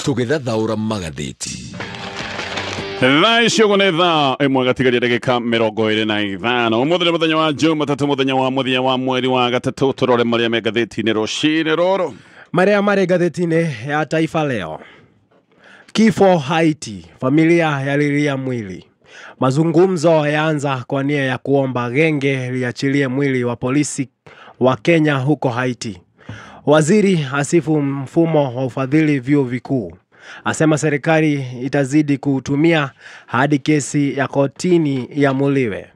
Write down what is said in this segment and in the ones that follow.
Tũgĩthathaũra magathĩti. Thaa icio ũguo nĩ thaa ĩmwe gatigaria ndagĩka 25. Ũmũthĩ nĩ mũthenya wa Jumatatũ, mũthenya wa mũthia wa mweri wa gatatũ. Tũrore marĩa me ngathĩti-inĩ rũcinĩ rũrũ. Marĩa marĩ ngathĩti-inĩ ya Taifa Leo. Kifo Haiti, familia yalilia mwili. Mazungumzo yaanza kwa nia ya kuomba genge liachilie mwili wa polisi wa Kenya huko Haiti. Waziri asifu mfumo wa ufadhili vyuo vikuu. Asema serikali itazidi kuutumia hadi kesi ya kotini iamuliwe.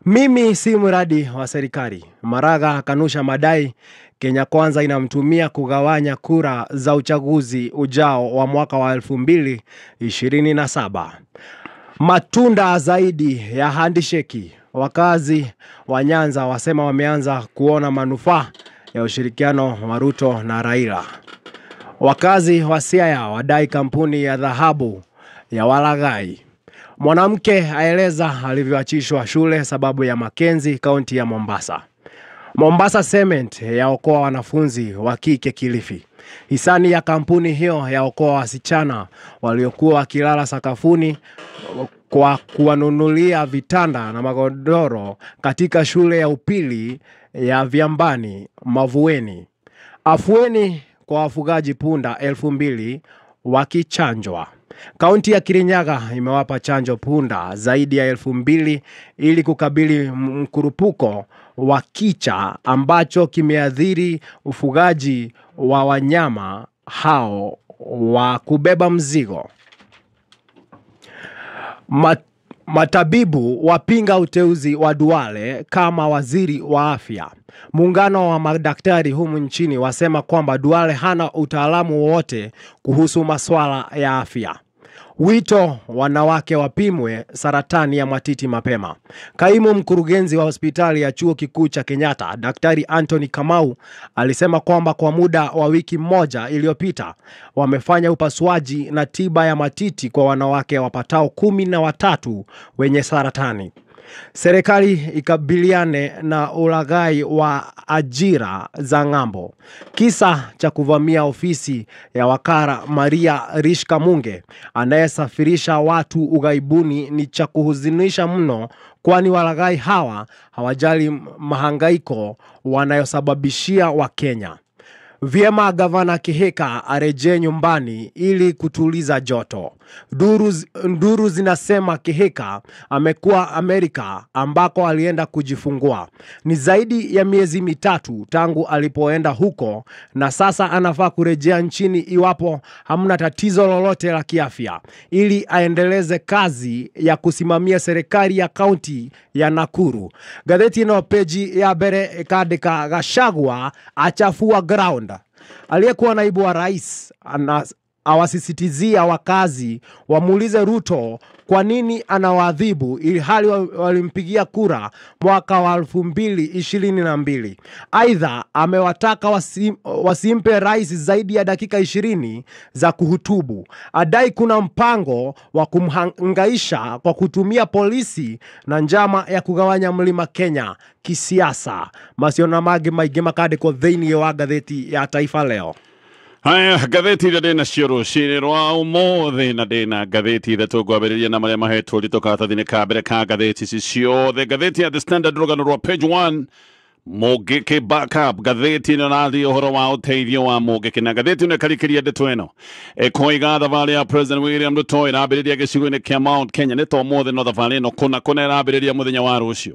Mimi si mradi wa serikali. Maraga akanusha madai Kenya Kwanza inamtumia kugawanya kura za uchaguzi ujao wa mwaka wa 2027. Matunda zaidi ya handisheki. Wakazi wa Nyanza wasema wameanza kuona manufaa ya ushirikiano wa Ruto na Raila. Wakazi wa Siaya wadai kampuni ya dhahabu ya walaghai. Mwanamke aeleza alivyoachishwa shule sababu ya Makenzi, kaunti ya Mombasa. Mombasa Cement yaokoa wanafunzi wa kike Kilifi. Hisani ya kampuni hiyo yaokoa wasichana waliokuwa wakilala sakafuni kwa kuwanunulia vitanda na magodoro katika shule ya upili ya Vyambani Mavueni. Afueni kwa wafugaji punda 2000 wakichanjwa. Kaunti ya Kirinyaga imewapa chanjo punda zaidi ya 2000 ili kukabili mkurupuko wa kicha ambacho kimeathiri ufugaji wa wanyama hao wa kubeba mzigo. Matabibu wapinga uteuzi wa Duale kama waziri wa afya. Muungano wa madaktari humu nchini wasema kwamba Duale hana utaalamu wowote kuhusu masuala ya afya. Wito wanawake wapimwe saratani ya matiti mapema. Kaimu mkurugenzi wa hospitali ya chuo kikuu cha Kenyatta, Daktari Anthony Kamau, alisema kwamba kwa muda wa wiki moja iliyopita wamefanya upasuaji na tiba ya matiti kwa wanawake wapatao 13 wenye saratani. Serikali ikabiliane na ulaghai wa ajira za ng'ambo. Kisa cha kuvamia ofisi ya wakala Maria Rishka Munge anayesafirisha watu ughaibuni ni cha kuhuzunisha mno, kwani walaghai hawa hawajali mahangaiko wanayosababishia Wakenya. Vyema gavana Kihika arejee nyumbani ili kutuliza joto. Duru zinasema Kihika amekuwa Amerika ambako alienda kujifungua. Ni zaidi ya miezi 3 tangu alipoenda huko na sasa anafaa kurejea nchini iwapo hamna tatizo lolote la kiafya ili aendeleze kazi ya kusimamia serikali ya kaunti ya Nakuru. Gazeti ino peji ya mbere ikandika Gachagua achafua ground. Aliyekuwa naibu wa rais awasisitizia wakazi wamuulize Ruto kwa nini anawaadhibu ili hali walimpigia kura mwaka wa 2022. Aidha amewataka wasimpe rais zaidi ya dakika 20 za kuhutubu. Adai kuna mpango wa kumhangaisha kwa kutumia polisi na njama ya kugawanya mlima Kenya kisiasa. Maciona mangĩ maingĩ makandĩkwo thĩinĩ wa ngathĩti ya Taifa Leo. Haya, ngathĩti iria ndĩnacio rũcinĩ rwa ũmũthĩ, na ndĩna ngathĩti ithatũ ngwambĩrĩria na marĩa mahetwo ũritũ karatathi-inĩ ka mbere ka ngathĩti ici ciothe. Ngathĩti ya The Standard, rũgano rwa page 1, Mũngĩkĩ backup. Ngathĩti ĩno ĩrathiĩ ũhoro wa ũteithio wa Mũngĩkĩ, na ngathĩti ĩno ĩkarikĩria ndeto ĩno ĩkoiga thabarĩ ya President William Ruto ĩrambĩrĩria gĩcigo-inĩ kĩa Mount Kenya. Nĩ to ũmũthĩ no thabarĩ ĩno kũna kũna ĩrambĩrĩria mũthenya wa rũciũ.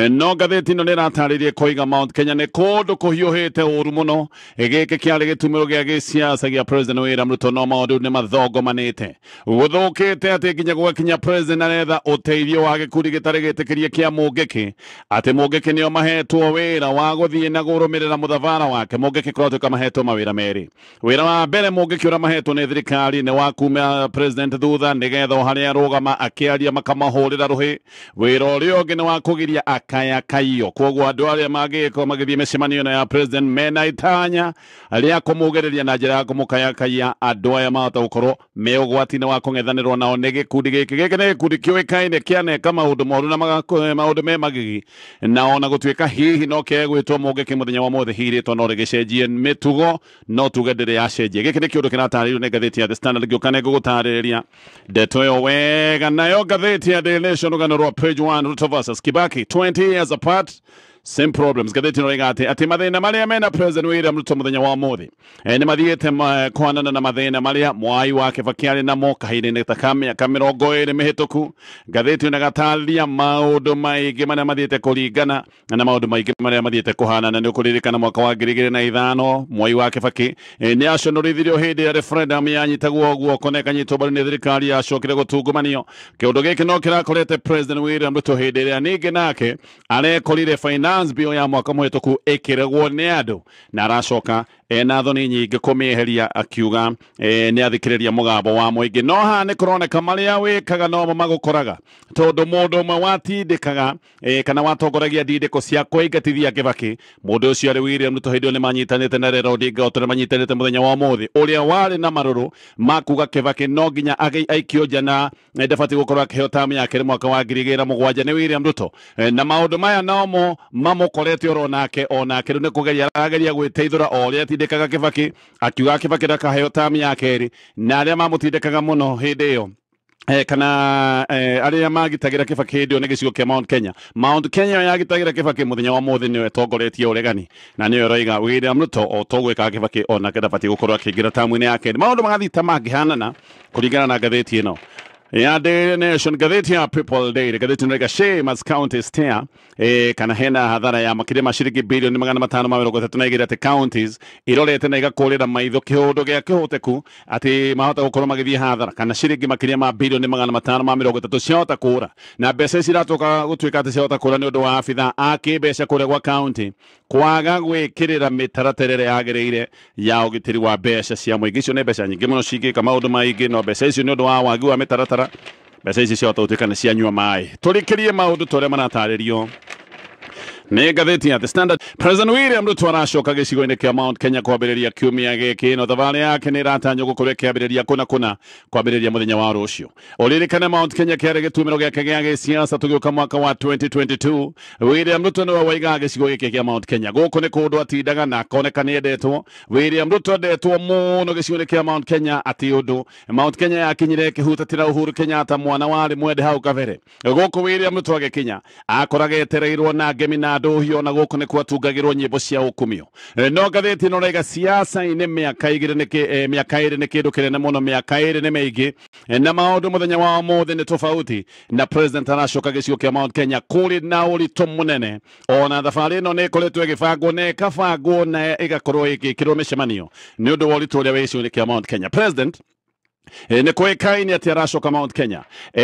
No ngathĩti ĩno nĩ ĩratarĩria ĩkoiga Mount Kenya nĩ kũndũ kũhiũhĩte ũru mũno. Gĩkĩ kĩarĩ gĩtumĩro gĩa gĩsiasa gĩa President William Ruto, no maũndũ nĩ mathongomanĩte gũthũkĩte atĩ nginya gũgakinya President aretha ũteithio wa gĩkundi gĩtarĩ gĩtĩkĩrie kĩa Mũngĩkĩ, atĩ Mũngĩkĩ nĩo mahetwo wĩra wa gũthiĩ na kũrũmĩrĩra mũthabara wake. Mũngĩkĩ kũratuĩka mahetwo mawĩra merĩ. Wĩra wa mbere Mũngĩkĩ ũrĩa mahetwo nĩ thirikari nĩ wa kuma president thutha nĩgetha o harĩa arũgama akĩaria makamahũrĩra rũhĩ. Wĩra ũrĩa ũngĩ nĩ wa kũgiria akayakaio. Kwoguo andũ arĩa mangĩgĩkorwo magĩthiĩ mĩcemanio ĩno ya president mena itanya rĩa kũmũgereria na njĩra ya kũmũkayakaia, andũ aya mahota gũkorwo me ũgwati-inĩ wa kũng'ethanĩrwo nao nĩ gĩkundi gĩkĩ. Gĩkĩ nĩ gĩkundi kĩũĩkaine kĩaneka maũndũ moru na maũndũ me magigi, na ona gũtuĩka hihi no kĩa gwĩtwo Mũngĩkĩ mũthenya wa mũthĩ hirĩtwo no rĩgĩcenjie mĩtugo no tuge ndĩrĩ yacenjie. Gĩkĩ nĩ kĩũndũ kĩratarĩrio nĩ ngathĩti ya The Standard. Ngĩũka nĩ ngũgũtarĩrĩria ndeto ĩyo wega. Nayo ngathĩti ya Daily Nation rũgano rwa page 1, Ruto versus Kibaki 20 years apart, same problems. Ngathĩti ĩno ĩroiga atĩ mathĩna marĩa mena President William Ruto mũthenya wa ũmũthĩ nĩ mathiĩte kũhanana na mathĩna marĩa Mwai wa Kibaki arĩ namo kahinda-inĩ ta ka mĩaka 20 mĩhĩtũku. Ngathĩti ĩno ĩgatarĩria maũndũ maingĩ marĩa mathiĩte kũringana na maũndũ maingĩ marĩa mathiĩte kũhanana. Nĩ ũkũririkana mwaka wa 2005 Mwai wa Kibaki nĩ aconorithirio hĩndĩ ya referendum yanyitagwo guoko na ĩkanyitwo mbaru nĩ thirikari yacokire gũtungumanio. Kĩũndũ gĩkĩ no kĩrakorete President William Ruto hĩndĩ ĩrĩa ningĩ nake arekorire finance bill ya mwaka mũhĩtũku ĩkĩregwo nĩ andũ na aracoka ena thoni nyingĩ kũmĩeheria akiuga nĩ athikĩrĩria mũgambo wa mũingĩ. No haha nĩ kũroneka marĩa wĩkaga nomo magũkoraga, tondũ mũndũ ũmwe watindĩkaga kana watongoragia ndindĩko cia kũingatithia Kibaki, mũndũ ũcio arĩ William Ruto hĩndĩ ĩyo nĩ manyitanĩte na Raila Odinga o ta ũrĩa manyitanĩte mũthenya wa ũmũthĩ, ũrĩa warĩ na marũrũ ma kuga Kibaki no nginya aikio nja na ndabatiĩ gũkorwo akĩheo tamu ya kerĩ mwaka wa 2007 nĩ William Ruto. Na maũndũ maya nomo mamũkorete oro nake onake rĩu nĩ kũgeria arageria gwĩteithũra o ũrĩa atindĩkaga Kibaki, akiuga Kibaki ndakaheo tamu ya kerĩ, na arĩa mamũtindĩkaga mũno hĩndĩ ĩyo kana arĩa magitagĩra Kibaki hĩndĩ ĩyo nĩ gĩcigo kĩa Mount Kenya. Mount Kenya yagitagĩra Kibaki mũthenya wa ũmũthĩ nĩyo ĩtongoretie ũregani na nĩyo ĩroiga William Ruto o togwĩkaga Kibaki onake ndabatiĩ gũkorwo akĩingĩra tamu-inĩ ya kerĩ. Maũndũ magathiĩ ta mangĩhanana kũringana na ngathĩti ĩno ya Daily Nation. Ngathĩti ya People Daily, ngathĩti ĩno ĩroiga shame as counties tear kana hena hathara ya makĩria ma ciringi bilioni 532 atĩ counties irorete na igakũrĩra maitho kĩũndũ gĩa kĩhoteku atĩ mahota gũkorwo magĩthiĩ hathara kana ciringi makĩria ma bilioni 530 ciahota kũra, na mbeca ici iratoka gũtuĩka atĩ ciahota kũra nĩ ũndũ wa abithaa a kĩmbeca kũrĩa gwa county kwaga gwĩkĩrĩra mĩtaratara ĩrĩa yagĩrĩire ya ũgitĩri wa mbeca cia mũingĩ. Icio nĩ mbeca nyingĩ mũno cingĩka maũndũ maingĩ, no mbeca icio nĩ ũndũ wa wagi wa mĩtaratara mbeca ici ciahota gũtuĩka nĩ cianyua maĩ. Tũrĩkĩrie maũndũ ta ũrĩa maratarĩrio nĩ ngathĩti ya The Standard. President William Ruto aracoka gĩcigo-inĩ kĩa Mount Kenya kwambĩrĩria kiumia gĩkĩ, no thabarĩ yake nĩ ĩratanywo gũkorwo ĩkĩambĩrĩria kũna kũna kwambĩrĩria mũthenya wa rũciũ. Ũririkane Mount Kenya kĩarĩ gĩtumĩro gĩake gĩa gĩsiasa tũgĩũka mwaka wa 2022. William Ruto nĩwe waigaga gĩcigo gĩkĩ kĩa Mount Kenya. Gũkũ nĩ kũndũ atindaga na akoneka nĩ endetwo. William Ruto endetwo mũno gĩcigo-inĩ kĩa Mount Kenya atĩ ũndũ Mount Kenya yakinyire ĩkĩhutatĩra Uhuru Kenyatta mwana warĩ mwende hau kabere. Gũkũ William Ruto agĩkinya akoraga etereirwo na ngemi na ndũhio, na gũkũ nĩ kwatungagĩrwo nyĩmbo cia ũkumio. No ngathĩti ĩno ĩraiga siasa-inĩ mĩaka 2 nĩ mĩaka 2 nĩ kĩndũ kĩnene mũno, mĩaka 2 nĩ mĩingĩ, na maũndũ mũthenya wa ũmũthĩ nĩ tofauti na President aracoka gĩcigo kĩa Mount Kenya kũrĩ na ũritũ mũnene. Ona thabarĩ ĩno nĩ ĩkoretwo ĩgĩbangwo na ĩkabangwo na ĩgakorwo ĩgĩkĩrwo mĩcemanio nĩ ũndũ wa ũritũ ũrĩa wĩ gĩcigo-inĩ kĩa Mount Kenya. President nĩ kũĩkaine atĩ aracoka Mount Kenya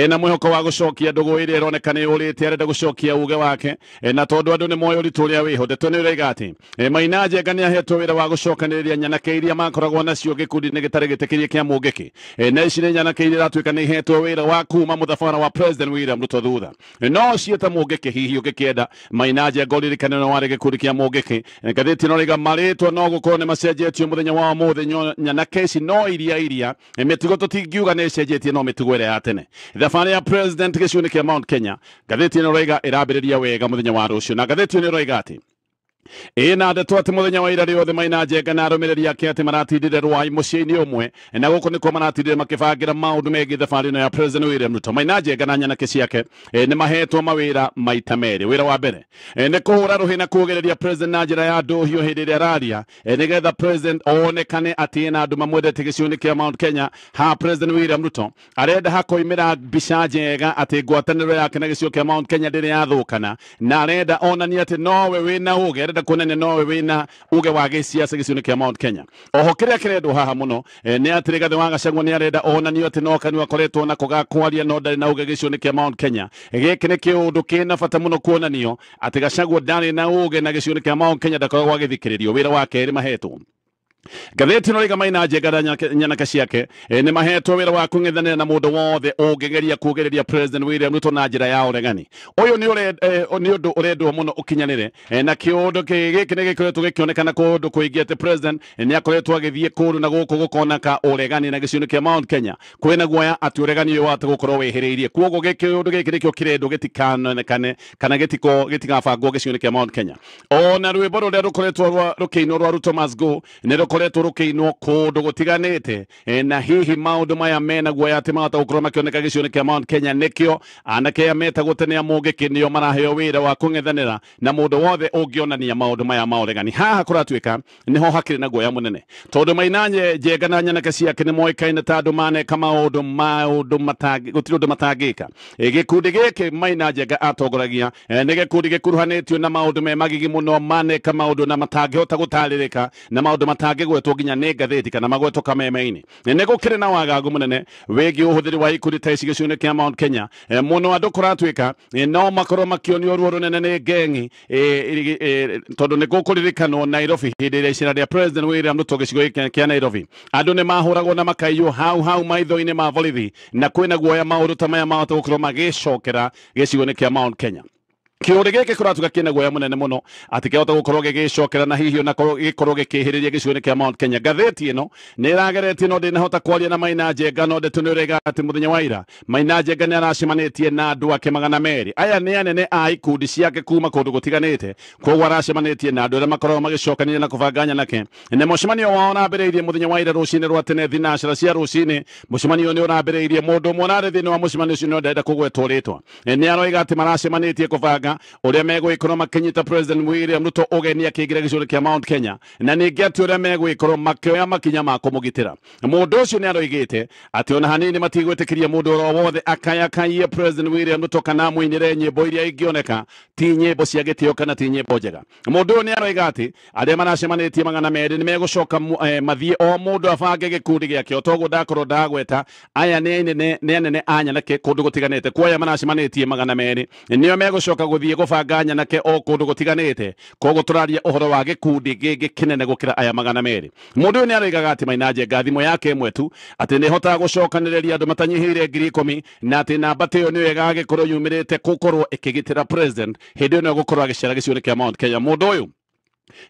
na mwĩhoko wa gũcokia ndũgũ ĩrĩa ĩroneka nĩ ũrĩte, arenda gũcokia uge wake, na tondũ andũ nĩ moĩ ũritũ ũrĩa wĩho. Ndeto nĩ ĩroiga atĩ Maina Njenga nĩ ahetwo wĩra wa gũcokanĩrĩria nyanake iria makoragwo nacio gĩkundi-inĩ gĩtarĩ gĩtĩkĩrie kĩa Mũngĩkĩ, na ici nĩ nyanake iria iratuĩka nĩ ihetwo wĩra wa kuma mũthabara wa President William Ruto thutha. No ciĩta Mũngĩkĩ hihi ũngĩkĩenda Maina Njenga ũririkane no warĩ gĩkundi kĩa Mũngĩkĩ. Ngathĩti ĩno ĩroiga marĩtwa no gũkorwo nĩ macenjetio mũthenya wa ũmũthĩ, nyanake ici no iria mĩtugo tũtingiuga nĩ ĩcenjetie, no mĩtugo ĩrĩa ya tene. Thabarĩ ya President gĩcigo-inĩ kĩa Mount Kenya, ngathĩti ĩno ĩroiga ĩrambĩrĩria wega mũthenya wa rũciũ, na ngathĩti ĩno ĩroiga atĩ ĩna ndeto atĩ mũthenya wa ira rĩothe Maina Njenga na arũmĩrĩri ake atĩ maratindire Rwai mũciĩ-inĩ ũmwe, na gũkũ nĩkuo maratindire makĩbangĩra maũndũ megiĩ thabarĩ ĩno ya President William Ruto. Maina Njenga na nyanake ciake nĩ mahetwo mawĩra maita merĩ. Wĩra wa mbere nĩ kũhũra rũhĩ na kuugĩrĩria President na njĩra ya ndũhio hĩndĩ ĩrĩa araria, nĩgetha President onekane atĩ ena andũ mamwendete gĩcigo-inĩ kĩa Mount Kenya. Ha President William Ruto arenda hakoimĩra mbica njega atĩ ngwatanĩro yake na gĩcigo kĩa Mount Kenya ndĩrĩ yathũkana, na arenda onanie atĩ nowe wĩna ũgĩ, arenda kuonania nowe wĩna uge wa gĩsiasa gĩcigo-inĩ kĩa Mount Kenya. Oho kĩrĩa kĩrendwo haha mũno nĩ atĩ Rigathĩ wa Gachagua nĩ arenda onanio atĩ no kanua akoretwo nako ga kwaria no ndarĩ na uge gĩcigo-inĩ kĩa Mount Kenya. Gĩkĩ nĩ kĩũndũ kĩna bata mũno kuonanio atĩ Gachagua ndarĩ na uge na gĩcigo-inĩ kĩa Mount Kenya ndakoragwo agĩthikĩrĩrio. Wĩra wa kerĩ mahetwo Ngathĩti ĩno ĩrauga Maina Njenga na nyanake ciake nĩ mahetwo wĩra wa kũng'ethanĩra na mũndũ wothe ũngĩgeria kuugĩrĩria President William Ruto na njĩra ya ũregani. Ũyũ nĩ ũndũ ũrendwo mũno ũkinyanĩre, na kĩũndũ gĩkĩ nĩ gĩkoretwo gĩkĩonekana kũndũ kũingĩ atĩ President nĩ akoretwo agĩthiĩ kũndũ na gũkũ gũkoneka ũregani na gĩcigo kĩa Mount Kenya kwĩna guoya atĩ ũregani ũyũ wahota gũkorwo wĩhĩrĩirie. Kwoguo kĩũndũ gĩkĩ nĩkĩo kĩrendwo gĩtikanonekane kana gĩtigabangwo gĩcigo kĩa Mount Kenya. Ona rwĩmbo rũrĩa rũkoretwo rũkĩinwo rwa Ruto Must Go nĩ rũkoretwo rũkĩinwo kũndũ gũtiganĩte, na hihi maũndũ maya mena guoya atĩ mahota gũkorwo makĩoneka gĩcigo kĩa Mount Kenya nĩkĩo anake aya metagwo tene a Mũngĩkĩ nĩo maraheo wĩra wa kũng'ethanĩra na mũndũ wothe ũngĩonania maũndũ maya ma ũregani. Haha kũratuĩka nĩho hakĩrĩ na guoya mũnene tondũ Maina Njenga na nyanake ciake nĩ moĩkaine ta andũ maneka maũndũ gũtirĩ ũndũ matangĩka. Gĩkundi gĩkĩ Maina Njenga atongoragia nĩ gĩkundi gĩkuruhanĩtio na maũndũ me magigi mũno, maneka maũndũ na matangĩhota gũtarĩrĩka na maũndũ matangĩgwetwo nginya nĩ ngathĩti kana magwetwo kameme-inĩ. Nĩ gũkĩrĩ na wagagu mũnene wĩgiĩ ũhũthĩri wa ikundi ta ici gĩcigo-inĩ kĩa Mount Kenya. Mũno andũ kũratuĩka no makorwo makĩonio ruo rũnene nĩ ngengi, tondũ nĩ gũkũririkanwo Nairobi hĩndĩ ĩrĩa icera rĩa President William Ruto gĩcigo gĩkĩ kĩa Nairobi andũ nĩ mahũragwo na makaiywo hau hau maitho-inĩ ma borithi, na kwĩna guoya maũndũ ta maya mahota gũkorwo magĩcokera gĩcigo-inĩ kĩa Mount Kenya. Kĩũndũ gĩkĩ kũratuĩka kĩna guoya mũnene mũno atĩ kĩahota gũkorwo gĩgĩcokera na hihi ona gĩkorwo gĩkĩhĩrĩria gĩcigo-inĩ kĩa Mount Kenya. Ngathĩti ĩno nĩ ĩrageretie no ndĩnahota kwaria na Maina Njenga, no ndeto nĩ ũrega atĩ mũthenya wa ira Maina Njenga nĩ aracemanĩtie na andũ ake 200. Aya nĩ anene a ikundi ciake kuma kũndũ gũtiganĩte, kwoguo aracemanĩtie na andũ arĩa makoragwo magĩcokanĩria na kũbanga nyanake. Na mũcemanio wao ũrambĩrĩirie mũthenya wa ira rũcinĩ rwa tene thinacara cia rũcinĩ. Mũcemanio nĩ ũrambĩrĩirie mũndũ ũmwe ũrarĩ thĩinĩ wa mũcemanio ũcio no ndarenda kũgwetwo rĩtwa, nĩ aroiga atĩ maracemanĩtie kũbanga ũrĩa megũgĩkorwo makĩnyita President William Ruto ũgeni akĩingĩra gĩcigo kĩa Mount Kenya, na ningĩ atĩ ũrĩa megũgĩkorwo makĩoya makinya ma kũmũgitĩra. Mũndũ ũcio nĩ aroigĩte atĩ ona hanini matigwĩtĩkĩria mũndũ oro wothe akayakaie President William Ruto kana amũinĩre nyĩmbo iria ingĩoneka ti nyĩmbo cia gĩtĩo kana ti nyĩmbo njega. Mũndũ ũyũ nĩ aroiga atĩ arĩa maracemanĩtie 200 nĩ megũcoka mathiĩ o mũndũ abange gĩkundi gĩake. O toguo ndakorwo ndagweta, aya nĩ anene a nyanake kũndũ gũtiganĩte, kuoya maracemanĩtie 200 nĩo megũcoka gũthiĩ gũbanga nyanake o kũndũ gũtiganĩte. Koguo tũraria ũhoro wa gĩkundi gĩngĩ kĩnene gũkĩra aya 200. Mũndũ ũyũ nĩ aroigaga atĩ Maina Njenga thimũ yake ĩmwe tu atĩ nĩ ĩhotaga gũcokanĩrĩria andũ matanyihĩire 10,000, na atĩ namba ta ĩyo nĩyo ĩgagĩkorwo yumĩrĩte gũkorwo ĩkĩgitĩra President hĩndĩ ĩyo nĩyo gũkorwo agĩcera gĩcigo-inĩ kĩa Mount Kenya. Mũndũ ũyũ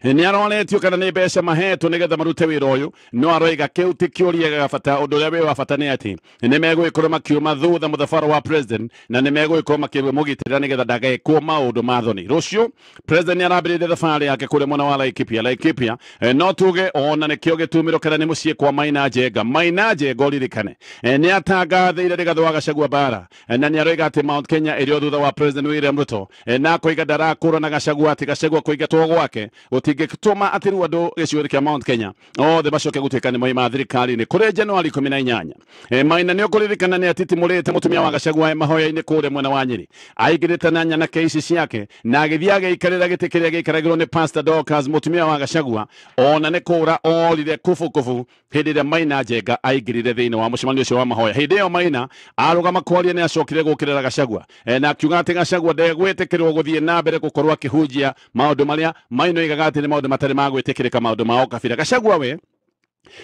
nĩ aroretio kana nĩ mbeca mahetwo nĩgetha marute wĩra ũyũ, no aroiga kĩu ti kĩũria gĩa bata. Ũndũ ũrĩa wĩ wa bata nĩ atĩ nĩ megũgĩkorwo makiuma thutha mũthabara wa President na nĩ megũgĩkorwo makĩmũgitĩra nĩgetha ndagekwo maũndũ ma thoni. Rũciũ President nĩ arambĩrĩria thabarĩ yake kũrĩa mwena wa Laikipia. Laikipia no tuge ona nĩkĩo gĩtumĩro kana nĩ mũciĩ kwa Maina Njenga. Maina Njenga ũririkane nĩ atangathĩire Rigathĩ wa Gachagua bara, na nĩ aroiga atĩ Mount Kenya ĩrĩ o thutha wa President William Ruto, na akoiga ndarakũrwo na Gachagua atĩ Gachagua kũingatwo gwake gũtingĩtũma atĩ rĩu andũ gĩcigo kĩa Mount Kenya othe macoke gũtuĩka nĩ moima thirikari-inĩ kũrĩ Januari 18. Maina nĩ ũkũririkana nĩ atitimũrĩte mũtumia wa Gachagua mahoya-inĩ kũrĩa mwena wa Nyĩrĩ, aingĩrĩte na nyanake ici ciake na agĩthiĩ agĩikarĩra gĩtĩ kĩrĩa gĩikaragĩrwo nĩ Pastor Dorcas mũtumia wa Gachagua, ona nĩ kũra orire kubukubu hĩndĩ ĩrĩa Maina Njenga aingĩrire thĩinĩ wa mũcemanio ũcio wa mahoya. Hĩndĩ ĩyo Maina arũgama kwaria nĩ acokire gũkĩrĩra Gachagua, na akiuga atĩ Gachagua ndegwĩtĩkĩrwo gũthiĩ na mbere gũkorwo akĩhunjia maũndũ marĩa Maina oigaga atĩ nĩ maũndũ matarĩ ma gwĩtĩkĩrĩka, maũndũ ma ũkabira. Gachagua we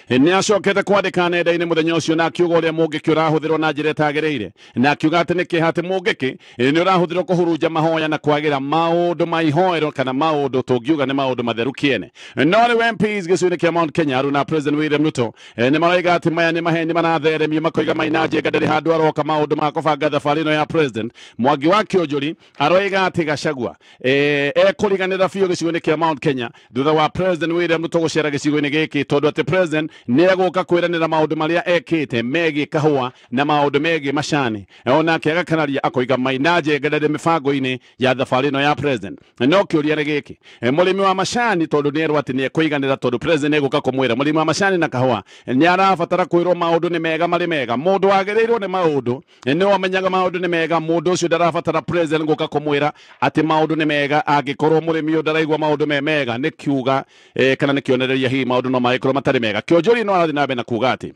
nĩ acokete kwandĩka nenda-inĩ mũthenya ũcio na akiuga ũrĩa Mũngĩkĩ ũrahũthĩrwo na njĩra ĩtagĩrĩire, na akiuga atĩ nĩ kĩeha atĩ Mũngĩkĩ nĩ ũrahũthĩrwo kũhurunja mahoya na kwagĩra maũndũ ma ihoero kana maũndũ tũngiuga nĩ maũndũ matheru kĩene. No rĩu MPs gĩcigo-inĩ kĩa Mount Kenya aruna President William Ruto nĩ maroiga atĩ maya nĩ maheni maratheremio, makoiga Maina Njenga ndarĩ handũ aroka maũndũ ma kũbanga thabarĩ ĩno ya President. Mwangi wa Kĩũnjũri aroiga atĩ Gachagua ekũriganĩra biũ gĩcigo-inĩ kĩa Mount Kenya thutha wa President William Ruto gũcera gĩcigo-inĩ gĩkĩ, tondũ atĩ President nĩ egũka kwĩranĩra maũndũ marĩa ekĩte megiĩ kahũa na maũndũ megiĩ macani. Onake agakanaria akoiga Maina Njenga ndarĩ mĩbango-inĩ ya thabarĩ ĩno ya President. No kĩũria nĩ gĩkĩ, mũrĩmi wa macani tondũ nĩ erwo atĩ nĩ ekũiganĩra tondũ President egũka kũmwĩra, mũrĩmi wa macani na kahũa nĩ arabatara kwĩrwo maũndũ nĩ mega marĩ mega. Mũndũ wagĩrĩirwo nĩ maũndũ nĩ amenyaga maũndũ nĩ mega, mũndũ ũcio ndarabatara President gũka kũmwĩra atĩ maũndũ nĩ mega. Angĩkorwo mũrĩmi ũyũ ndaraigua maũndũ me mega, nĩ kiuga kana nĩ kĩonereria hihi maũndũ no magĩkorwo matarĩ mega. Kĩonjori no arathiĩ na mbere na kuuga atĩ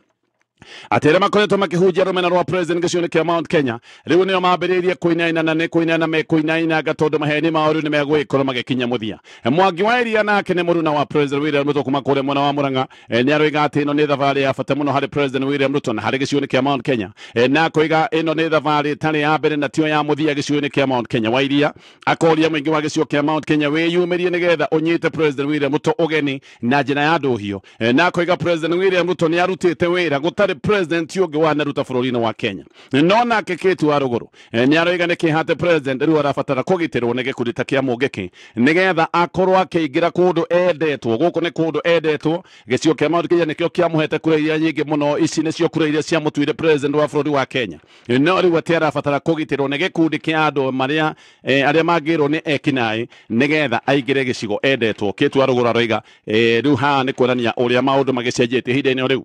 Atĩ arĩa makoretwo makĩhunjia rũmena rwa president gĩcigo-inĩ kĩa Mount Kenya rĩu nĩo mambĩrĩirie kũinaina na nĩ kũinaina mekũinainanga tondũ maheni mao rĩu nĩmegũgĩkorwo magĩkinya mũthia. Mwangi wa Iria nake nĩ mũruna wa President William Ruto kuma kũrĩa mwena wa Murang'a, nĩ aroiga atĩ ĩno nĩ thabarĩ ya bata mũno harĩ President William Ruto na harĩ gĩcigo-inĩ kĩa Mount Kenya, na akoiga ĩno nĩ thabarĩ ĩtarĩ ya mbere na tio ya mũthia gĩcigo-inĩ kĩa Mount Kenya. Wa Iria akoria mũingĩ wa gĩcigo kĩa Mount Kenya wĩyumĩrie nĩgetha ũnyite President William Ruto ũgeni na njĩra ya ndũhio, na akoiga President William Ruto nĩ arutĩte wĩra gũtarĩ president ũngĩ wanaruta bũrũri-inĩ wa Kenya. No nake Kĩtu wa Rũgũrũ nĩ aroiga nĩ kĩhate president rĩu arabatara kũgitĩrwo nĩ gĩkundi ta kĩa Mũngĩkĩ nĩgetha akorwo akĩingĩra kũndũ endetwo. Gũkũ nĩ kũndũ endetwo, gĩcigo kĩa Mount Kenya nĩkĩo kĩamũhete kura iria nyingĩ mũno, ici nĩcio kura iria ciamũtuire president wa bũrũri wa Kenya. No rĩu atĩ arabatara kũgitĩrwo nĩ gĩkundi kĩa andũ marĩa arĩa mangĩrwo nĩ ekinaĩ nĩgetha aingĩre gĩcigo endetwo. Kĩtu wa Rũgũrũ aroiga rĩu haha nĩ kuonania ũrĩa maũndũ magĩcenjetie ihinda-inĩ rĩu.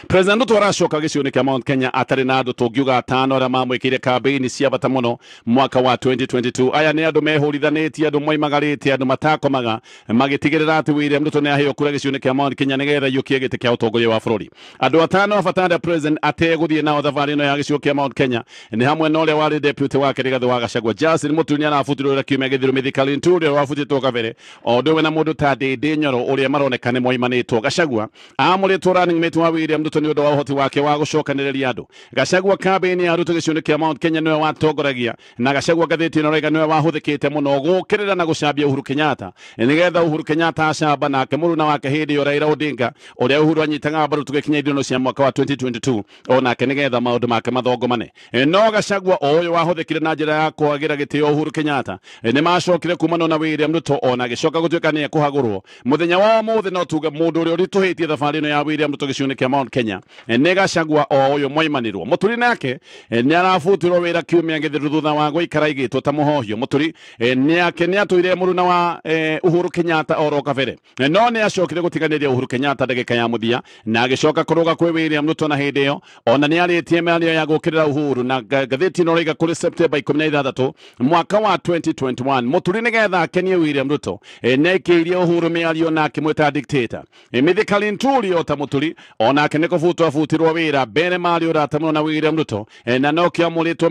President Ruto aracoka gĩcigo-inĩ kĩa Mount Kenya atarĩ na andũ tũngiuga atano arĩa mamwĩkĩire kambĩini cia bata mũno mwaka wa 2022. Aya nĩ andũ mehũrithanĩtie, andũ moimagarĩte, andũ matakomaga magĩtigĩrĩra atĩ William Ruto nĩ aheo kura gĩcigo-inĩ kĩa Mount Kenya nĩgetha aiyũkie gĩtĩ kĩa ũtongoria wa bũrũri. Andũ atano a bata arĩa president ategũthiĩ nao thabarĩ ĩno ya gĩcigo kĩa Mount Kenya nĩ hamwe na ũrĩa warĩ deputy wake Rigathĩ wa Gachagua, Justin Muturi nĩ arabutirwo wĩra kiumia gĩthiru, Mithika Linturi ũrĩa wabutĩtwo kabere, o ũndũ ũmwe na mũndũ ta Ndindi Nyoro ũrĩa maroneka nĩ moimanĩtwo. Gachagua aamũrĩtwo running mate wa William Ruto nĩ ũndũ wa ũhoti wake wa gũcokanĩrĩria andũ. Gachagua kambĩini ya Ruto gĩcigo-inĩ kĩa Mount Kenya nĩwe watongoragia, na Gachagua ngathĩti ĩno raiga nĩwe wahũthĩkĩte mũno gũkĩrĩra na gũcambia Uhuru Kenyatta nĩgetha Uhuru Kenyatta acamba nake mũruna wake hĩndĩ ĩyo Raila Odinga ũrĩa Uhuru anyitaga mbaru tũgĩkinya ithurano cia mwaka wa 2022 onake nĩgetha maũndũ make mathongomane. No Gachagua o ũyũ wahũthĩkire na njĩra ya kwagĩra gĩtĩo Uhuru Kenyatta nĩ macokire kumana na William Ruto ona agĩcoka gũtuĩka nĩ ekũhagũrwo. Mũthenya wa ũmũthĩ no tuge mũndũ ũrĩa ũritũhĩtie thabarĩ ĩno ya William Ruto gĩcigo-inĩ kĩa Mount Kenya nĩ Gachagua o ũyũ moimanĩrwo. Mũturi nake nĩ arabutirwo wĩra kiumia gĩthiru thutha wa gũikara igĩtwo ta mũhohio. Mũturi nĩake nĩ atũire mũruna wa Uhuru Kenyatta oro kabere, no nĩ acokire gũtiganĩria Uhuru Kenyatta ndagĩka ya mũthia na agĩcoka kũrũga kwĩ William Ruto na hĩndĩ ĩyo ona nĩ arĩtie mĩario ya gũkĩrĩra Uhuru na ngathĩti ĩno raiga kũrĩ September 16 mwaka wa 2021 Mũturi nĩgetha akenie William Ruto nĩ aikĩirie Uhuru mĩario na akĩmwĩta dictator. Mithika Linturi o ta Mũturi onake nĩ kũbutwo abutirwo wĩra mbere marĩ ũrata mũno na William Ruto, na no kĩamũrĩtwo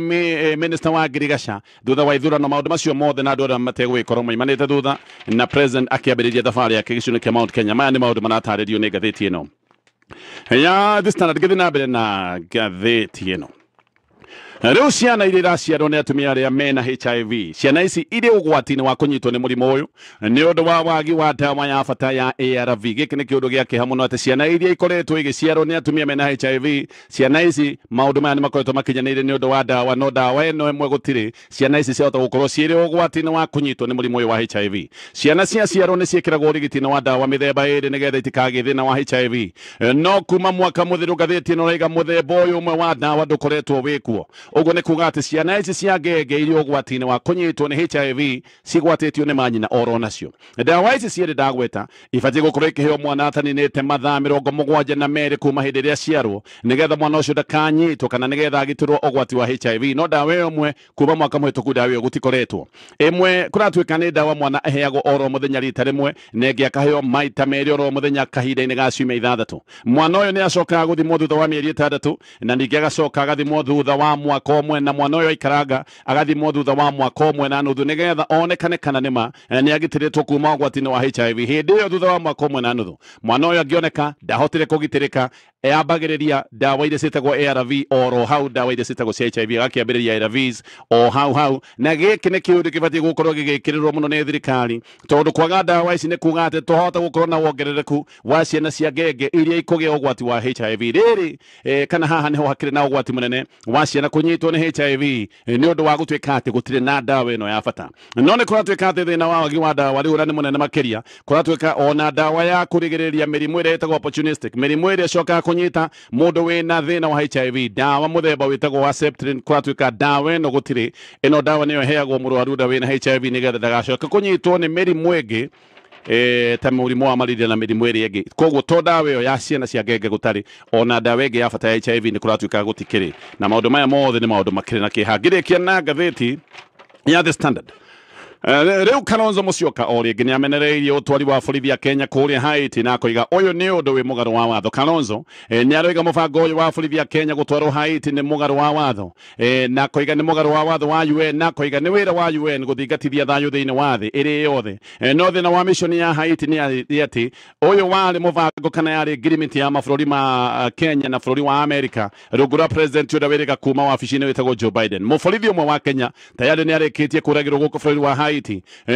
minister wa ngirigaca thutha wa ithurano. Maũndũ macio mothe na andũ arĩa mategũgĩkorwo moimanĩte thutha na president akĩambĩrĩria thabarĩ yake gĩcigo-inĩ kĩa Mount Kenya. Maya nĩ maũndũ maratarĩrio nĩ ngathĩti ĩno ya The Standard. Ngĩthiĩ na mbere na ngathĩti ĩno, rĩu ciana iria iraciarwo nĩ atumia arĩa mena HIV, ciana ici irĩ ũgwati-inĩ wa kũnyitwo nĩ mũrimũ ũyũ nĩ ũndũ wa wagi wa ndawa ya bata ya ARV. Gĩkĩ nĩ kĩũndũ gĩa kĩeha mũno atĩ ciana iria ikoretwo igĩciarwo nĩ atumia mena HIV, ciana ici maũndũ maya nĩ makoretwo makinyanĩire nĩ ũndũ wa ndawa, no ndawa ĩno ĩmwe gũtirĩ. Ciana ici ciahota gũkorwo cirĩ ũgwati-inĩ wa kũnyitwo nĩ mũrimũ ũyũ wa HIV. Ciana ciaciarwo nĩ ciĩkĩragwo ũrigiti-inĩ wa ndawa mĩthemba ĩrĩ nĩgetha itikagĩe thĩna wa HIV, no kuma mwaka mũthiru ngathĩti ĩno ĩraiga mũthemba ũyũ ũmwe wa ndawa ndũkoretwo wĩkuo. Ũguo nĩ kuga atĩ ciana ici cia ngenge iria ũgwati-inĩ wa kũnyitwo nĩ HIV cigwatĩtio nĩ manyina oro nacio. Ndawa ici cierĩ ndagweta ibatiĩ gũkorwo ikĩheo mwana ataninĩte mathaa 72 kuma hĩndĩ ĩrĩa aciarwo nĩgetha mwana ũcio ndakanyitwo kana nĩgetha agitĩrwo ũgwati wa HIV. No ndawa ĩyo ĩmwe kuma mwaka mũhĩtũku ndawa ĩyo gũtikoretwo. Ĩmwe kũratuĩka nĩ ndawa mwana aheagwo oro mũthenya rita rĩmwe na ĩngĩ akaheo maita merĩ oro mũthenya kahinda-inĩ ga ciumia 6. Mwana ũyũ nĩ acokaga gũthimwo thutha wa mĩeri 6 na ningĩ agacoka agathimwo thutha wa mwaka ũmwe, na mwana ũyũ aikaranga agathimwo thutha wa mwaka ũmwe na nuthu nĩgetha onekane kana nĩma nĩ agitĩrĩtwo kuma ũgwati-inĩ wa HIV. Hĩndĩ ĩyo thutha wa mwaka ũmwe na nuthu mwana ũyũ angĩoneka ndahotire kũgitĩrĩka, yambagĩrĩria ndawa iria ciĩtagwo ARV oro hau, ndawa iria ciĩtagwo cia HIV agakĩambĩrĩria ARVs o hau hau. Na gĩkĩ nĩ kĩũndũ kĩbatiĩ gũkorwo gĩgĩkĩrĩrwo mũno nĩ thirikari tondũ kwaga ndawa ici nĩ kuga atĩ twahota gũkorwo na wongerereku wa ciana cia ngenge iria ikũgĩa ũgwati wa HIV. Rĩrĩ kana haha nĩho hakĩrĩ na ũgwati mũnene wa ciana kũnyitwo nĩ HIV nĩ ũndũ wa gũtuĩka atĩ gũtirĩ na ndawa ĩno ya bata. No nĩ kũratuĩka atĩ thĩna wa wagi wa ndawa rĩu ũrĩa nĩ mũnene makĩria, kũratuĩka ona ndawa ya kũrigĩrĩria mĩrimũ ĩrĩa ĩtagwo opportunistic, mĩrimũ ĩrĩa ĩcokaga kũnyita mũndũ wĩna thĩna wa HIV, ndawa mũthemba wĩtagwo wa Septrin, kũratuĩka ndawa ĩno gũtirĩ. Ĩno ndawa nĩyo ĩheagwo mũrwaru ũrĩa wĩna HIV nĩgetha ndagacoke kũnyitwo nĩ mĩrimũ ĩngĩ ta mũrimũ wa malaria na mĩrimũ ĩrĩa ĩngĩ. Koguo to ndawa ĩyo ya ciana cia ngenge gũtarĩ, ona ndawa ĩngĩ ya bata ya HIV nĩ kũratuĩka gũtikĩrĩ. Na maũndũ maya mothe nĩ maũndũ makĩrĩ na kĩeha. Ngĩrĩkia na ngathĩti ya The Standard. Rĩu Kalonzo Musyoka o rĩngĩ nĩamenereirie ũtwari wa borithi ya Kenya kũrĩa Haiti na akoiga ũyũ nĩ ũndũ wĩ mũgarũ wa watho. Kalonzo nĩaroiga mũbango ũyũ wa borithi ya Kenya gũtwarwo Haiti nĩ mũgarũ wa watho, na akoiga nĩ mũgarũ wa watho wa UN, na akoiga nĩ wĩra wa UN gũthingatithia thayũ thĩinĩ wa thĩ ĩrĩ yothe. No thĩna wa mission ya Haiti nĩ atĩ ũyũ warĩ mũbango kana yarĩ agreement ya mabũrũri ma Kenya na bũrũri wa America rungu rwa president ũrĩa wĩrĩga kuma wabici-inĩ wĩtagwo Joe Biden. Mũborithi ũmwe wa Kenya tayari nĩarĩkĩtie kũragĩrwo gũkũ bũrũri wa Haiti,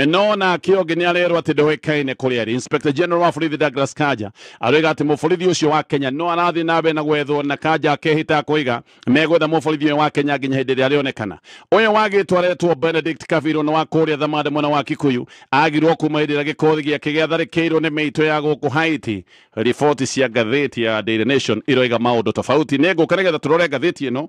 no nake ũngĩ nĩarerwo atĩ ndoĩkaine kũrĩa arĩ. Inspector General wa borithi Douglas Kanja aroiga atĩ mũborithi ũcio wa Kenya no arathiĩ na mbere na gwethwo, na Kanja akehĩta akoiga megwetha mũborithi ũyũ wa Kenya nginya hĩndĩ ĩrĩa arĩonekana. Ũyũ wagĩtwo aretwo Benedict Kabiru na wa kũrĩa Thamande mwena wa Kikuyu agirwo kuma hĩndĩ ĩrĩa gĩkothi gĩake gĩatharĩkĩirwo nĩ mĩitũ ya gũkũ Haiti. Riboti cia ngathĩti ya Daily Nation iroiga maũndũ tofauti. Nĩngũka nĩgetha tũrore ngathĩti ĩno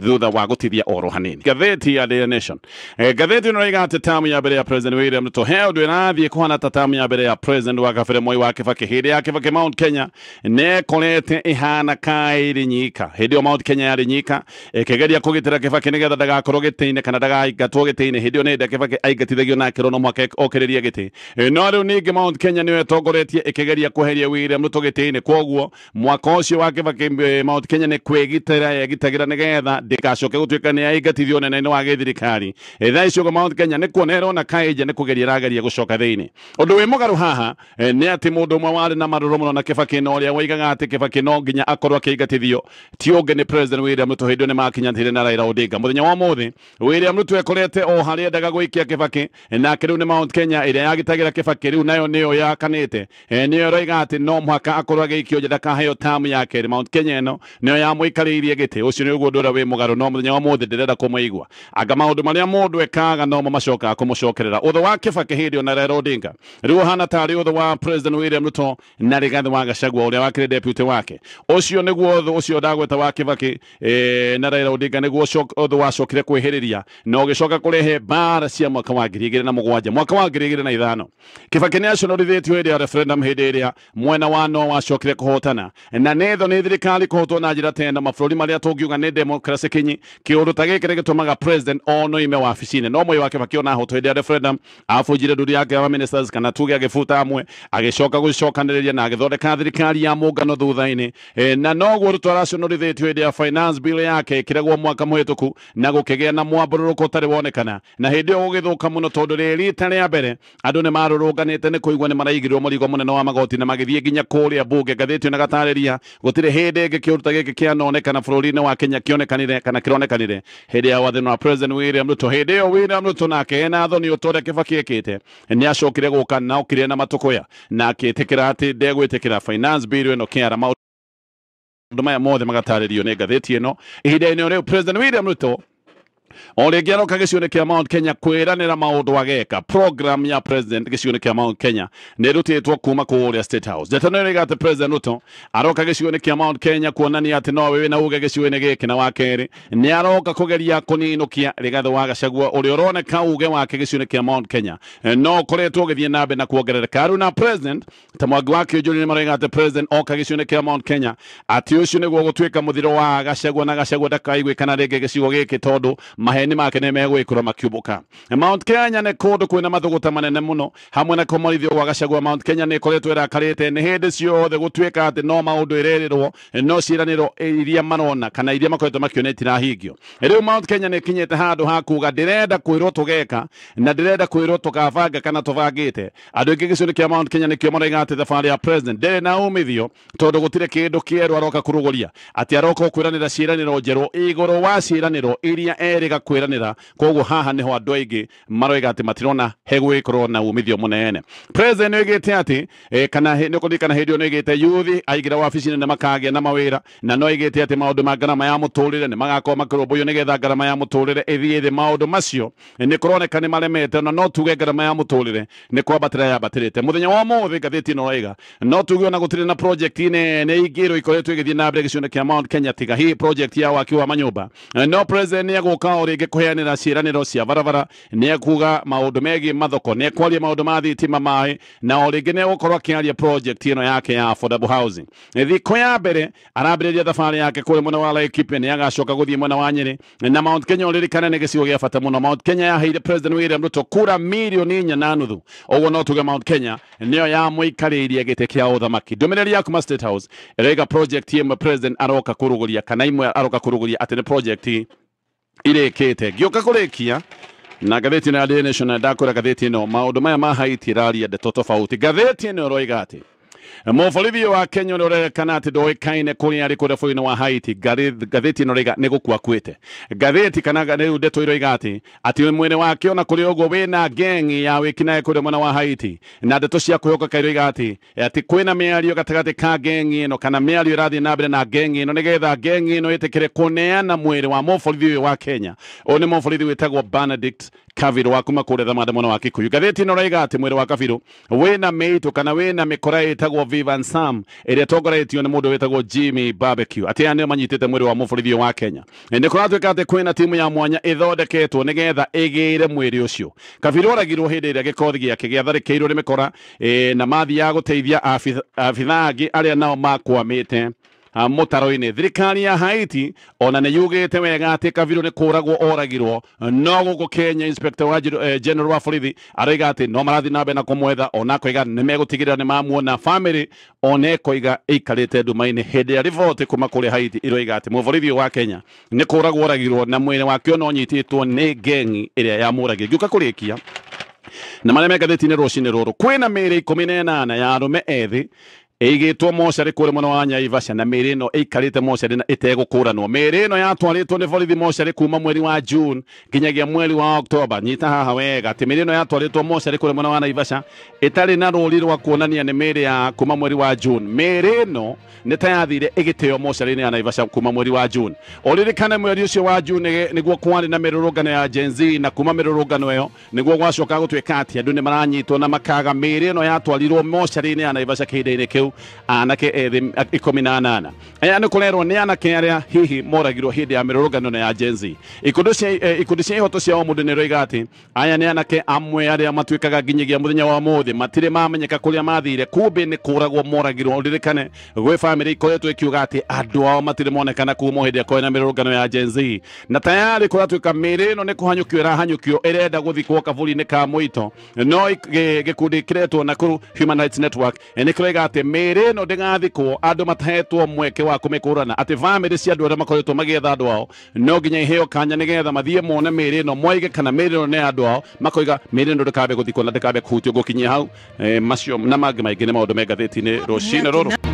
thutha wa gũtithia oro hanini. Ngathĩti ya Daily Nation, ngathĩti ĩno ĩroiga atĩ tamu ya mbere ya President William Ruto he ũndũ ĩrathiĩ kũhana ta tamu ya mbere ya President wa kabere Mwai wa Kibaki hĩndĩ ya Kibaki Mount Kenya nĩĩkorete ĩhana kaĩrĩ nyika. Hĩndĩ ĩyo Mount Kenya yarĩ nyika ĩkĩgeria kũgitĩra Kibaki nĩgetha ndagakorwo gĩtĩ-inĩ kana ndagaingatwo gĩtĩ-inĩ. Hĩndĩ ĩyo nĩ hĩndĩ Kibaki aingatithagio na akĩrwo no mũhaka okĩrĩrie gĩtĩ. No rĩu ningĩ Mount Kenya nĩyo ĩtongoretie ĩkĩgeria kweheria William Ruto gĩtĩ-inĩ. Kwoguo mwaka ũcio wa Kibaki Mount Kenya nĩ kwĩgitĩra yegitagĩra nĩgetha ndĩgacoke gũtuĩka nĩ yaingatithio ũnene-inĩ wa gĩthirikari. Thaa icio ũguo Mount Kenya nĩ kuona ĩrona kaĩnja nĩ kũgeria ĩrageria gũcoka thĩinĩ. Ũndũ wĩ mũgarũ haha nĩ atĩ mũndũ ũmwe warĩ na marũrũ mũno na Kibaki na ũrĩa woigaga atĩ Kibaki no nginya akorwo akĩingatithio ti ũngĩ nĩ President William Ruto. Hĩndĩ ĩyo nĩ makinyanĩire na Raila Odinga. Mũthenya wa ũmũthĩ William Ruto ekorete o harĩa endaga gũikia Kibaki, nake rĩu nĩ Mount Kenya ĩrĩa yagitagĩra Kibaki rĩu nayo nĩyo yakanĩte, nĩyo ĩroiga atĩ no mũhaka akorwo agĩikio nja ndakaheo tamu ya kerĩ. Mount Kenya ĩno nĩyo yamũikarĩirie gĩtĩ. Ũcio nĩ ũguo ũndũ ũrĩa wĩ mũgarũ, no mũthenya wa ũmũthĩ ndĩrenda kũmũigua. Anga maũndũ marĩa mũndũ ekaga nomo macokaga kũmũcokerera. Ũthũ wa Kibaki hĩndĩ ĩyo na Raila Odinga rĩu ũhana tarĩ ũthũ wa President William Ruto na Rigathi wa Gachagua ũrĩa wakĩrĩ deputy wake. Ũcio nĩguo ũthũ ũcio ndagweta wa Kibaki na Raila Odinga nĩguo ũthũ wacokire kwĩhĩrĩria na ũgĩcoka kũrehe mbara cia mwaka wa 2007 mwaka wa 2005. Kibaki nĩ aconorithĩtio hĩndĩ ya referendum hĩndĩ ĩrĩa mwena wa no wacokire kũhotana, na nĩ thũ nĩ thirikari kũhotwo na njĩra ta ĩno mabũrũri marĩa tũngiuga nĩ democracy kinyi. Kĩũndũ ta gĩkĩ nĩ gĩtũmaga president ono ime wabici-inĩ. No Mwai wa Kibaki ona ahotwo hĩndĩ ya referendum abunjire nduri yake ya ministers kana tuge agĩbuta amwe agĩcoka gũcokanĩrĩria na agĩthondeka thirikari ya mũngano thutha-inĩ. Na noguo Ruto araconorithĩtio hĩndĩ ya finance bill yake ĩkĩregwo mwaka mũhĩtũku na gũkĩgĩa na mwambũrũrũko ũtarĩ wonekana, na hĩndĩ ĩyo gũgĩthũka mũno tondũ rĩ rita rĩa mbere andũ nĩ marũrũnganĩte nĩ kũigua nĩ maraigĩrwo mũrigo mũnene wa magoti na magĩthiĩ nginya kũrĩa mbunge. Ngathĩti ĩno gatarĩria gũtirĩ hĩndĩ ĩngĩ kĩũndũ ta gĩkĩ kĩanonekana bũrũri-inĩ wa Kenya kĩonekanire kana kĩronekanire hĩndĩ ya wathani wa President William Ruto. Hĩndĩ ĩyo William Ruto nake ena thoni ũta ũrĩa Kibaki ekĩte nĩ acokire gũka na okire na matũkũya na akĩtĩkĩra atĩ ndegwĩtĩkĩra finance bill ĩno kĩara. Maũndũ maya mothe magatarĩrio nĩ ngathĩti ĩno. Ihinda-inĩ rĩu President William Ruto o rĩngĩ aroka gĩcigo-inĩ kĩa Mount Kenya kwĩranĩra maũndũ ageka. Program ya president gĩcigo-inĩ kĩa Mount Kenya nĩ ĩrutĩtwo kuma kũrĩa State House. Ndeto ĩno ĩroiga atĩ President Ruto aroka gĩcigo-inĩ kĩa Mount Kenya kuonania atĩ no we wĩna uge gĩcigo-inĩ gĩkĩ, na wa kerĩ nĩ aroka kũgeria kũninũkia Rigathi wa Gachagua ũrĩa ũroneka uge wake gĩcigo-inĩ kĩa Mount Kenya no ũkoretwo ũgĩthiĩ na mbere na kuongerereka. Rĩu na president ta Mwangi wa Kĩũnjũri nĩ maroiga atĩ president oka gĩcigo-inĩ kĩa Mount Kenya atĩ ũcio nĩguo gũtuĩka mũthiro wa Gachagua na Gachagua ndakaiguĩkana rĩngĩ gĩcigo gĩkĩ tondũ maheni make nĩ megwĩkũra makiũmbũka. Mount Kenya nĩ kũndũ kwĩna mathũgũta manene mũno hamwe na kũmorithio gwa Gachagua. Mount Kenya nĩ ĩkoretwo ĩrakarĩte nĩ hĩndĩ ciothe gũtuĩka atĩ no maũndũ ĩrerĩrwo no ciĩranĩro iria marona kana iria makoretwo makĩona itirahingio. Rĩu Mount Kenya nĩ ĩkinyĩte handũ ha kuga ndĩrenda kwĩrwo tũgeka na ndĩrenda kwĩrwo tũkabanga kana tũbangĩte. Andũ aingĩ gĩcigo-inĩ kĩa Mount Kenya nĩkĩo maroiga atĩ thabarĩ ya president ndĩrĩ na umithio tondũ gũtirĩ kĩndũ kĩerũ aroka kũrũgũria, atĩ aroka kwĩranĩra ciĩranĩro njerũ igũrũ wa ciĩranĩro iria erĩga kwĩranĩra. Koguo haha nĩho andũ aingĩ maroiga atĩ matirona hegwĩkorwo na umithio mũnene. President nĩoigĩte atĩ kana nĩ ũkũririkana hĩndĩ ĩyo nĩoigĩte youth aingĩra wabici-inĩ nĩ makagĩa na mawĩra, na no oigĩte atĩ maũndũ ma ngarama ya mũtũrĩre nĩ magakorwo makĩrũmbũiyo nĩgetha ngarama ya mũtũrĩre ĩthiĩ thĩ. Maũndũ macio nĩ kũroneka nĩ maremete, na no tuge ngarama ya mũtũrĩre nĩ kwambatĩra yambatĩrĩte. Mũthenya wa ũmũthĩ ngathĩti ĩno ĩroiga no tuge ona gũtirĩ na project nene ingĩ ĩrwo ikoretwo ĩgĩthiĩ na mbere gĩcigo-inĩ kĩa Mount Kenya tiga hii project ya waki wa manyũmba. No president nĩ egũka o rĩngĩ kũheanĩra ciĩranĩro cia barabara, nĩ ekuga maũndũ megiĩ mathoko, nĩ ekwaria maũndũ ma thitima, maĩ, na o rĩngĩ nĩ egũkorwo akĩaria project ĩno yake ya affordable housing. Thikũ ya mbere arambĩrĩria thabarĩ yake kũrĩa mwena wa Laikipia, nĩ agacoka gũthiĩ mwena wa Nyĩrĩ na Mount Kenya. Ũririkane nĩ gĩcigo gĩa bata mũno. Mount Kenya yaheire President William Ruto kura 4.5 milioni, ũguo no tuge Mount Kenya nĩyo yamũikarĩirie gĩtĩ kĩa ũthamaki. Ndũmĩrĩri ya kuma State House ĩroiga project ĩmwe president aroka kũrugũria kana imwe aroka kũrugũria atĩ nĩ project irĩkĩte. Ngĩũka kũrĩkia na ngathĩti ĩno ya Daily Nation, na ndakwĩra ngathĩti ĩno maũndũ maya ma Haiti ĩraria ndeto tofauti. Ngathĩti ĩno ĩroiga atĩ mũborithi wa Kenya ũrĩa ũrerekana atĩ ndoĩkaine kũrĩa arĩ kũrĩa bũrũri-inĩ wa Haiti, ngathĩti ĩno ĩroiga nĩ gũkua akuĩte. Ngathĩti kana rĩu ndeto iroiga atĩ mwĩrĩ wake ona kũrĩ ũguo wĩna gengi ya wĩkinaĩ kũrĩa mwena wa Haiti, na ndeto cia kwĩhokeka iroiga atĩ kwĩna mĩario gatagatĩ ka gengi ĩno kana mĩario ĩrathiĩ na mbere na gengi ĩno nĩgetha gengi ĩno ĩtĩkĩre kũneana mwĩrĩ wa mũborithi ũyũ wa Kenya. Ũyũ nĩ mũborithi wĩtagwo Benedict Kaviru wa kuma kũrĩa Thamanda mwena wa Kikuyu. Ngathĩti ĩno ĩroiga atĩ mwĩrĩ wa Kaviru wĩna mĩitũ kana wĩna mĩkora ĩtagwo Vivan Sam ĩrĩa ĩtongoretio nĩ mũndũ wĩtagwo Jimmy Barbecue, atĩ aya nĩo manyitĩte mwĩrĩ wa mũborithi ũyũ wa Kenya. Nĩ kũratuĩka atĩ kwĩna timu ya mwanya ĩthondeketwo nĩgetha ĩgĩre mwĩrĩ ũcio. Kaviru oragirwo hĩndĩ ĩrĩa gĩkothi gĩake gĩatharĩkĩirwo nĩ mĩkora na mathiaga gũteithia abithaa angĩ arĩa nao makwamĩte mũtaro-inĩ. Thirikari ya Haiti ona nĩ yugĩte wega atĩ Kaviru nĩ kũragwo oragirwo, no gũkũ Kenya Inspector wa General wa borithi aroiga atĩ no marathiĩ na mbere na kũmwetha, ona akoiga nĩ megũtigĩrĩra nĩ mamuona. Family ona ĩkoiga ĩikarĩte nduma-inĩ hĩndĩ ya riboti kuma kũrĩa Haiti iroiga atĩ mũborithi ũyũ wa Kenya nĩ kũragwo oragirwo na mwĩrĩ wake ona ũnyitĩtwo nĩ gengi ĩrĩa yamũragire. Ngĩũka kũrĩkia na marĩa me ngathĩti-inĩ rũcinĩ rũrũ, kwĩna mĩĩrĩ 18 ya arũme ethĩ ĩigĩtwo mocarĩ kũrĩa mwena wa Naivasha, na mĩĩrĩ ĩno ĩikarĩte mocarĩ na ĩtegũkũranwo. Mĩĩrĩ ĩno yatwarĩtwo nĩ borithi mocarĩ kuma mweri wa June nginyagia mweri wa Oktoba. Nyita haha wega atĩ mĩĩrĩ ĩno yatwarĩtwo mocarĩ kũrĩa mwena wa Naivasha ĩtarĩ na rũri rwa kuonania nĩ mĩĩrĩ ya kuma mweri wa June. Mĩĩrĩ ĩno nĩ ta yathire ĩgĩteo mocarĩ-inĩ ya Naivasha kuma mweri wa June. Ũririkane mweri ũcio wa June nĩguo kwarĩ na mĩrũrũngano ya Gen Z, na kuma mĩrũrũngano ĩyo nĩguo gwacoka gũtuĩka atĩ andũ nĩ maranyitwo na makaga. Mĩĩrĩ ĩno yatwarirwo mocarĩ-inĩ ya Naivasha kĩhinda-inĩ kĩu, anake ethĩ 18 aya nĩ kũrerwo nĩ anake arĩa hihi moragirwo hĩndĩ ya mĩrũrũngano ya Gen Z. Ikundi cia ihoto cia mũndũ nĩ iroiga atĩ aya nĩ anake amwe arĩa matuĩkaga nginyagia mũthenya wa mũthĩ matirĩ mamenyeka kũrĩa mathire, kumbe nĩ kũragwo moragirwo. Ũririkane gwĩ famĩlĩ ikoretwo ikiuga atĩ andũ ao matirĩ monekana kuma hĩndĩ ĩrĩa kwarĩ na mĩrũrũngano ya Gen Z, na tayari kũratuĩka mĩĩrĩ ĩno nĩ kũhanyũkio ĩrahanyũkio ĩrenda gũthikwo kaburi-inĩ ka mũito, no gĩkundi kĩretwo Nakuru Human Rights Network nĩ kĩroiga atĩ mĩĩrĩ ĩno ndĩgathikwo andũ matahetwo mweke wa kũmĩkũrana, atĩ bamĩrĩ cia andũ arĩa makoretwo magĩetha andũ ao no nginya iheo kanya nĩgetha mathiĩ mone mĩĩrĩ ĩno, moige kana mĩĩrĩ ĩno nĩ ya andũ ao. Makoiga mĩĩrĩ ĩno ndĩkambe gũthikwo na ndĩkambe kũhutio. Gũkinyia hau, macio na mangĩ maingĩ nĩ maũndũ me ngathĩti-inĩ rũcinĩ rũrũ.